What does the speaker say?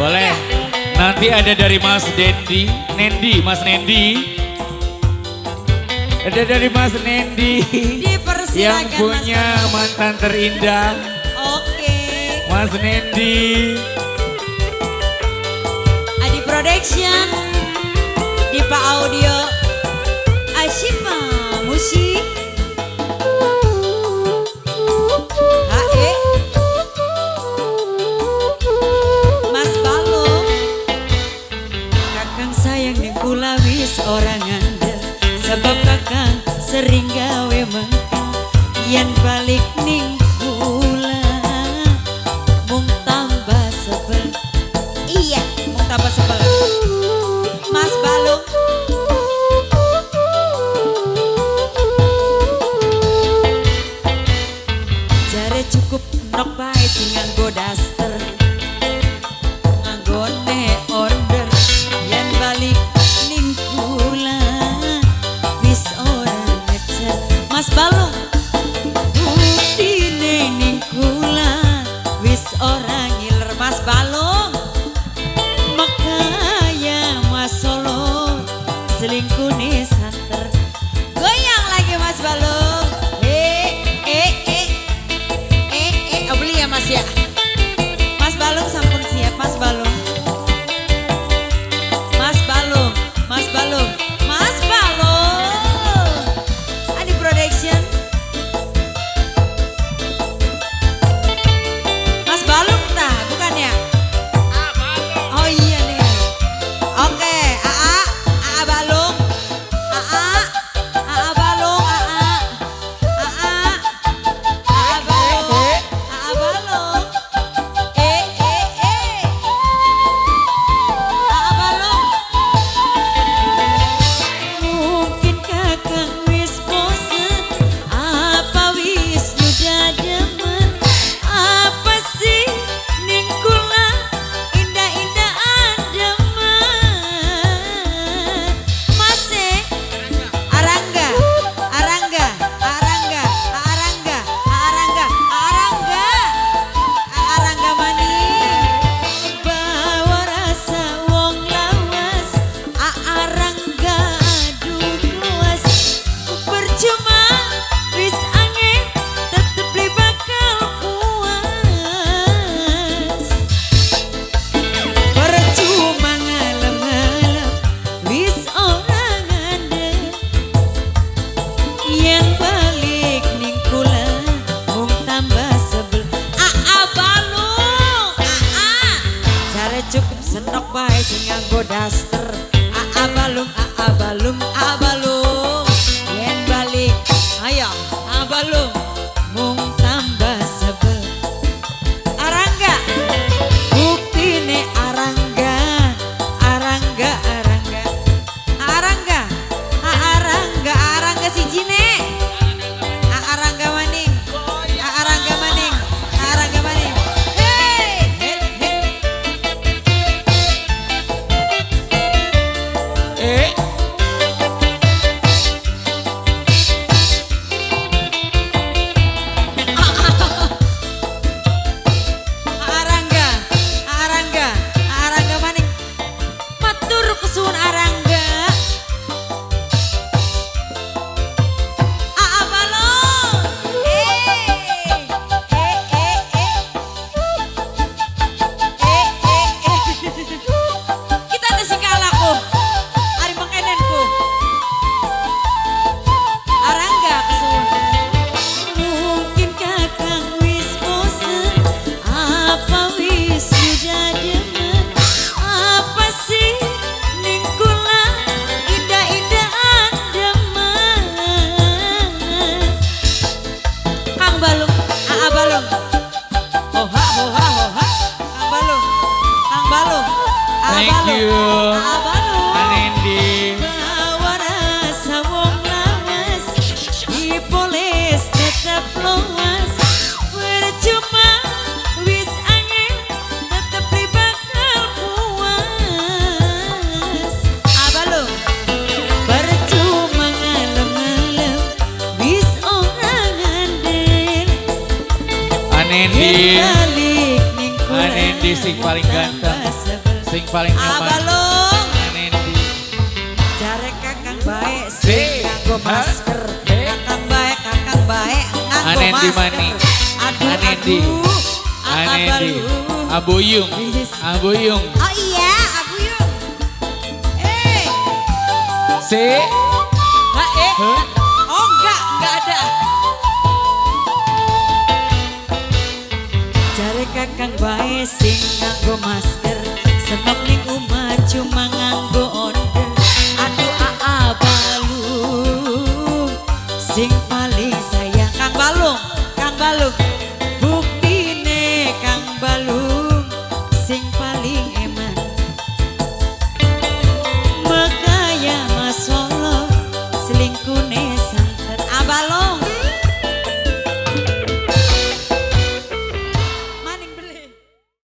Boleh. Nanti ada dari Mas Dendi, Nendi, Mas Nendi. Ada dari Mas Nendi Dipersilakan yang punya Mas. Mantan terindah. Oke. Mas Nendi. Adi Production, Dipa Audio, Ashifa Musik, HE, Mas Balung. Kakang sayang ning kula wis ora ngandel, sebab kakang sering gawe mengkel. Yen balik ning kula mung tambah sebel. Iya, mung tambah sebel. Mas Balung. Jare cukup nok bae sing nganggo daster, nganggone order. Yen balik ning kula wis ora ngecer. Mas Balung, buktine ning kula wis ora ngiler. Mas Balung, makaya Mas Solo selingkuhne santer. Goyang lagi Mas Balung. Eh eh eh eh eh, oh, beli ya Mas ya. Mas Balung sampun siap Mas Balung. Mas Balung, Mas Balung, Mas Balung. Adi Production. Mas Balung tah, bukan ya? Oh iya nih. Oke, AA, AA Balung. AA, AA Balung, AA. AA. AA Balung, AA Balung. Eh eh eh. AA Balung. Mungkin kakang wis bosen, apa wis nyuda demen? Apa sih ning kula indah-indah demen? Mase Arangga, Arangga, Arangga, Arangga, Arangga, Arangga, Arangga maning. Bawa rasa wong lawas, Arangga aduh luas. Percuma wis angin tetep li bakal puas. Percuma ngalem-ngalem wis ora ngandel. Yen balik ning kula mung tambah sebel. Aa Balung, aa. Jare cukup senok bae sing nganggo daster. Aa Balung, aa Balung, aa Balung. Yen balik, ayo, aa Balung mung tambah sebel. Arangga, buktine Arangga, Arangga, Arangga, Arangga, Arangga, Arangga sijine. Arangga maning, Arangga maning, Arangga maning. Hey, hey, hey. Eh. Arangga, Arangga, Arangga maning. Matur kesuwun Arangga. Aa Balung. Eh, eh, eh, eh. Eh, eh, eh. Kita ada sing kalahku. Ari mengkenenku. Arangga kesuwun. Mungkin kakang wis bosen, apa wis sudah demen? Apa sih ning kula indah-indah demen? Kang Balung, Aa Balung. Hoha hoha hoha. Kang Balung, Kang Balung, Aa Thank Balung, you. Aa Balung. Anendi. Bawa rasa wong lawas, dipoles tetep luas. Percuma wis angin tetep li bakal puas. Abalung, percuma ngalem-ngalem wis ora ngandel. Anendi. Yen balik ning kula Anendi sing paling ganteng. tambah sebel. Sing paling nyaman. Abalung. Anendi. Jare kakang bae Si. sing nganggo Ha? masker. Eh. Kakang bae nganggo Anendi masker. mani. Aduh Anendi. aduh. Anendi. Abalung. Abuyung. Wis. Abuyung. Oh iya, Abuyung. Eh, Si. ha, eh. Hah? Oh enggak ada. Jare kakang bae sing nganggo masker, senok ning omah cuma nganggo